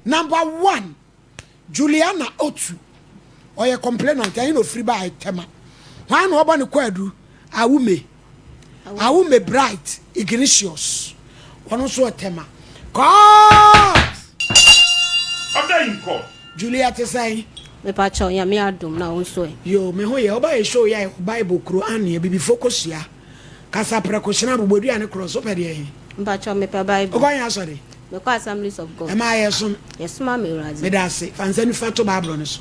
Number one, Juliana Otu, ɔyɛ complainant, ɛhe na ofiri bae? Tema. Hwan na ɔbɔ ne kwaadu? Awume. Awume Bright Ignatius, ɔno nso wɔ Tema. Court! Order in court. Julia te sɛn? Mepakyɛw, Nyame adom na wo nso ɛ? Yoo, me ho yɛ. Woba yɛ show yi a yɛwɔ Bible, Quran, Abibifo kosua. Kasa prɛko, hyena, abobɔdua ne korɔ so. Wopɛ deɛ he? Mpakyɛw, mepɛ Bible. Wokɔ he asɔre? Mekɔ Assemblies of God. Ɛma yɛsom. Yɛsom ama Awurade. Meda ase. Fa nsa nifa to Bible no so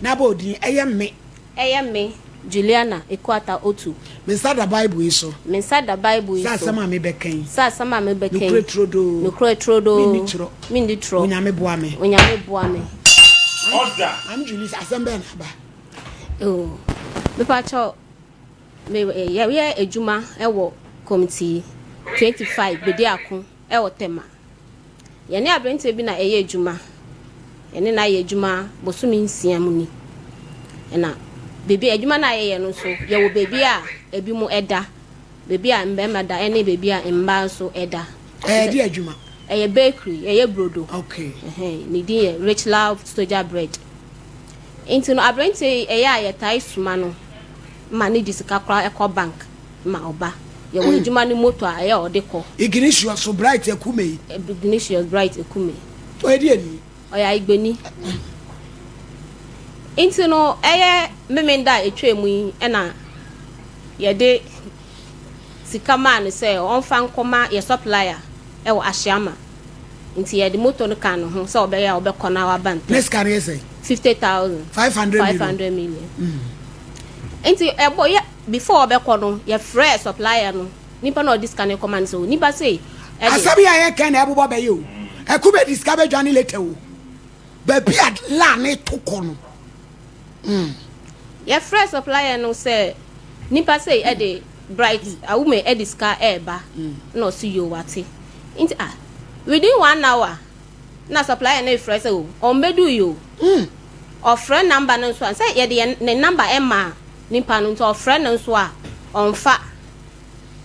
na bɔ odin. Ɛyɛ me. Ɛyɛ me, Juliana Ekuata Otu. Me nsa da Bible yi so. Me nsa da Bible yi Sɛ so. asɛm a mebɛka yi. Sɛ asɛm a mebɛka yi. Nokorɛ turodoo. Nokorɛ turodoo. Menni torɔ. Menni torɔ. Onyame boa me. Onyame boa me. Order. Maame Julie, asɛm bɛn na aba? Oh, mepakyɛw, me yɛyɛ adwuma wɔ Committee 25 Bediako wɔ Tema. Yɛne aberanteɛ bi na ɛyɛ adwuma. Yɛne no ayɛ adwuma bosome nsia mu ni. Ɛna baabi adwuma no a yɛyɛ no nso, yɛwɔ baabi a ebinom da, baabi a mmarima da ne baabi a mmaa nso da. Ɛyɛ de adwuma? Ɛyɛ bakery, yɛyɛ brodo. Okay. Ɛhɛn, ne din yɛ Rich Love Soja Bread. Nti no aberanteɛ yi ɛyɛ a yɛtae soma no ma no de sika koraa kɔ bank ma ɔba. Yɛwɔ adwuma no moto a ɛyɛ a ɔde kɔ. Ignatius Bright Akume. Ignatius Bright Akume. Ɔyɛ deɛ ni? Ɔyɛ Ayigbeni. Nti no ɛyɛ Memenda a ɛtwaa mu yi ɛna yɛde sika maa no sɛ ɔmfa nkɔma yɛ supplier ɛwɔ Ahyiama. Nti yɛde moto no kaa ne ho sɛ ɔbɛyɛ a ɔbɛkɔ na waba ntɛm. Ne sika no yɛ sɛn? 50,000. 500 million. 500 million. Nti ɛbɔ yɛ before ɔbɛkɔ no yɛfrɛɛ supplier no nipa na ɔde sika no kɔma no sɛ o nipa sei ɛde. Asɛm yi a yɛka na ɛbobɔ bɛyɛ o. Ɛko bɛ di sika bɛdwane later o. Baabi a la ne to kɔ no. Yɛfrɛɛ supplier no sɛ nipa sei ɛde Bright Awume ɛde sika ɛɛba na ɔsi yoo wate. Nti ah within one hour na supplier no frɛ sɛ o ɔmbɛdu yi o. Ɔfrɛ number no nso a sɛ yɛde yɛn ne number ɛma nipa no nti ɔfrɛ no nso a ɔmfa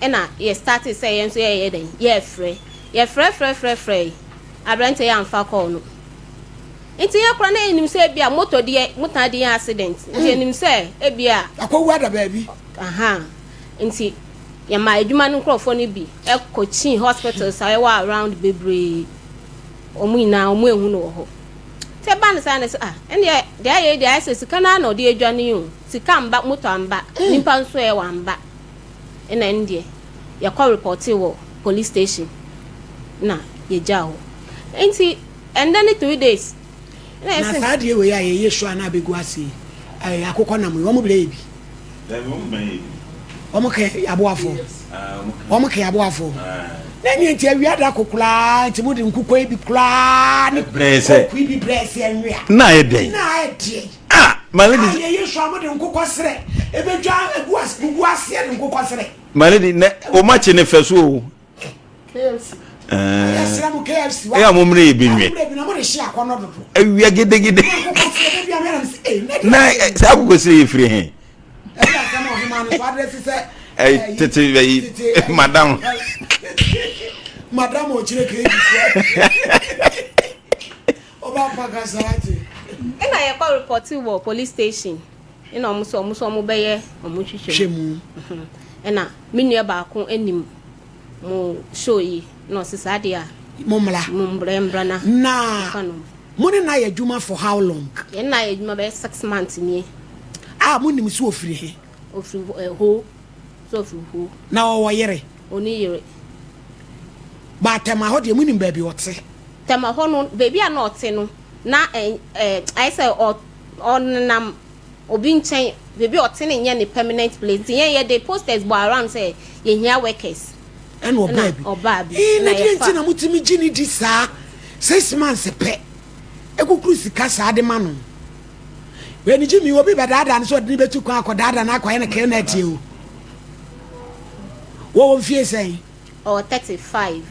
ɛna yɛ start sɛ yɛn nso yɛyɛ dɛn yɛfrɛ yɛfrɛ frɛ frɛ frɛ aberante yɛ amfa call no nti yɛ kora na yɛnim sɛ ebi a moto deɛ motaa de yɛ accident nti yɛnim sɛ ebi a Akɔwu ada baabi. Aha, nti yɛma adwuma no nkurɔfoɔ no bi ɛkɔ kyin hospitals a ɛwɔ around bebree, wɔn nyinaa wɔn ehu no wɔ hɔ. Nti ɛba no saa na sɛ ah ɛnneɛ deɛ ayɛ yi deɛ ayɛ sɛ sika naa na ɔde adwane yi o, sika mba, moto amba, nipa nso ɛ wamba. Ɛna ɛno deɛ yɛkɔ report wɔ police station na yɛgya hɔ. Nti ɛndɛ ne 3 days na yɛsɛ saa adeɛ wei a yɛyɛ show a na abɛgu ase yi, ɛyɛ akokɔ nam yi, wɔn brɛ yɛ bi. Dabi, wɔn bɛn yɛ bi. Wɔn kɛ aboafoɔ. Ah, wɔn ka. Wɔn kɛ aboafoɔ. Ah. Na nyɛ nti awia da ko koraa nti mo de nkukɔ yi bi koraa ne Brɛ sɛ. kɔkɔ yi bi brɛ sɛ nwia. Na ayɛ dɛn? Na ayɛ deɛ. Ah, my lady. A yɛyɛ show a mo de nkokɔ serɛ ebedwa egu ase gugu aseɛ de nkokɔ serɛ. My lady, na o ma kye ne fɛ so o. KFC. Yɛsrɛ mo KFC wa. Ɛyɛ a mo mmerɛ yɛ bi Na mo nwe. mmerɛ bi na mo de hye akɔnɔ dodo. Awia gedegede. Na nkokɔ serɛ baabi a mɛnam sɛ ee na Na saa akokɔ sere yɛ firi he? Ɛbi asɛm a ɔhema no so adrɛse sɛ Ɛyi tete ɛyi madam. Madam ɔkyerɛ keeki soɔ. Ɔba pa kasa ate. Ɛna yɛkɔ report wɔ police station ɛna ɔmo sɛ ɔmo bɛyɛ ɔmo hwehwɛ Hwɛ mu. Ɛna me nua baako anim mo show yi na ɔsi saa deɛ a Mo mmra. Mo mbrɛ mbra na Na fa no. mo ne na yɛ adwuma for how long? Yɛn na yɛ adwuma bɛyɛ 6 months nie. A mo nim so ofiri he? Ofiri ɛ ho so ofiri ho. Na ɔwɔ yere? Oni yere. Ba Tema hɔ deɛ mo nim baabi ɔte? Tema hɔ no, baabi a na ɔte no na ɛ ɛ ayɛ sɛ ɔnenam obi nkyɛn. Baabi a ɔte no nyɛ ne permanent place nti yɛn yɛde posters bɔ around sɛ yɛhia workers. Ɛna ɔbaa bi. Ɔbaa bi. Ee, na Ɛna deɛ yɛfa- nti na motumi gye ne di saa 6 months pɛ ekukuru sika saa de ma no? Wei ne gye mi obi bɛdaadaa no sɛ ɔde ne bɛtu kwan akɔdaadaa no akɔyɛ no kɛn na atie o. Wɔwɔ mfie sɛn? Ɔwɔ 35,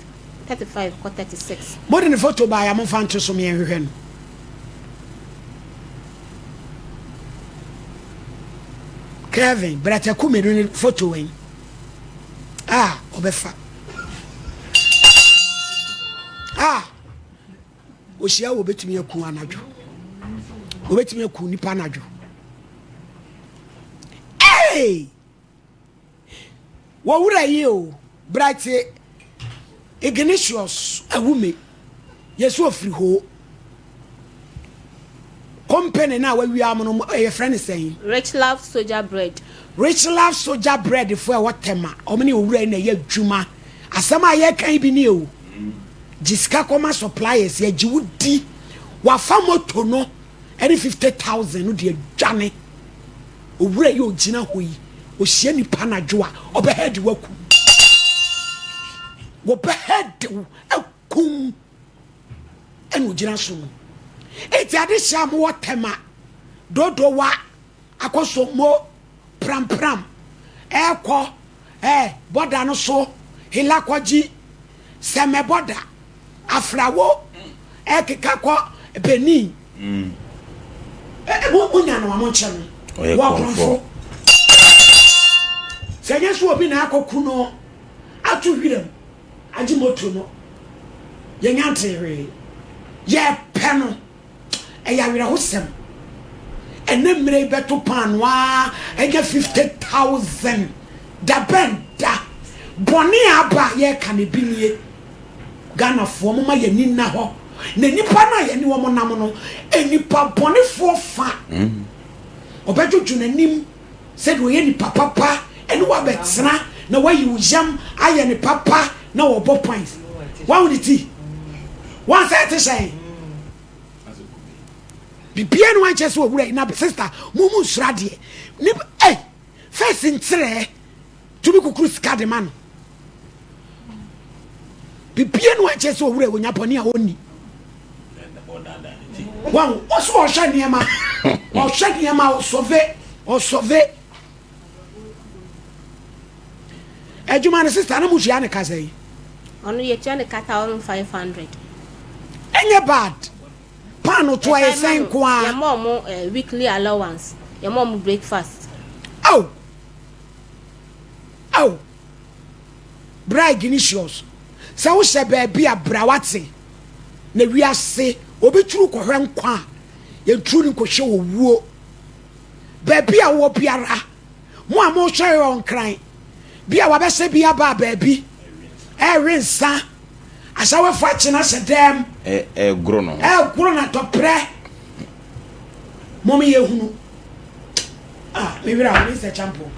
35 kɔ 36. Mode ne photo baa ya, momfa nto so meɛnhwehwɛ no. Kevin Brataku mmienu ne photo wɛn a ɔbɛfa a. Ohyia wo obetumi aku anadwo. Obetumi aku nipa anadwo. Hey! Wɔ wura yi o, Bright Ignatius Awume, yɛsɛ ofiri hoo. Company no a wawia mo no, yɛfrɛ no sɛn? Rich Love Soja Bread. Rich Love Soja Bread fo a ɛwɔ Tema, wɔn ne owura yi na ɛyɛ adwuma. Asɛm a yɛreka yi bi nie o. Gye sika kɔma suppliers, yɛgye wo di. Wafa moto no ne 50,000 no de adwane. Owura yi a ogyina hɔ yi, ohyia nipa anadwo a, ɔbɛhɛ de wo akum. Wɔbɛhɛ de wo akum. Ɛna ogyina so no. Eti ade hyɛ a mowɔ tɛma, dodowa, akɔsɔmmo, prampram, ɛkɔ, ɛɛ, bɔda no so, helakɔgye, sɛmɛ bɔda, afrawo, ɛkeka kɔ Benin. Mm. Mo mo nya no a mo nkyɛ no. Ɔyɛ korɔmfo. Sɛ nyɛ so obi na akɔku no ato wiram agye moto no yɛnya ntee hwee. Yɛpɛ no. Ɛyɛ awerɛhosɛm. Ɛnɛ mmerɛ yi bɛto paano ara anya 50,000 da bɛn da. Bɔne a aba a yɛreka no ebi nie. Ghanafoɔ momma yɛn ani nna hɔ na nnipa no a yɛne wɔn nam no, nnipa bɔnefoɔ fa. Ɔbɛdwodwo n'anim sɛdeɛ ɔyɛ nipa papa ɛne wo abɛtena na wayi wo yam ayɛ ne papa na wɔbɔ points. Wahu ne ti? Wɔn sɛ ɛte sɛn? Biribiara ni wankyɛ sɛ owura yi na sister mo mu nsuro adeɛ. Nipa ɛy first nkyerɛ tumi kukuru sika de ma no. Biribiara ni wankyɛ sɛ owura yi onya bɔne a ɔnni. Wɔn ɔso ɔhwɛ nneɛma ɔhwɛ nneɛma ɔsɔve ɔsɔve. Adwuma no sista no mo tua ne ka sɛn? Ɔno yɛtua ne ka 1500. Ɛnyɛ bad. Paano toa yɛ sɛn nko ara? Yɛma ɔmo eh, weekly allowance. Yɛma ɔmo breakfast. Ao! Ao! Bra Ignatius, sɛ wohyɛ baabi a bra wate. Na wiase obi turu kɔhwɛ nkwa a, yɛnturu no nkɔhwɛ owuo. Baabi a wowɔ biara, mo a mohwɛ wɔ Nkran, bi a wabɛhyɛ bi aba baabi, ɛrewe nsa, ahyɛwefo akye no ahyɛ dɛm, ɛregoro no ho, ɛregoro no atɔprɛ. Mom yɛhunu. Ah, me werɛ a, me nsɛ kyampo.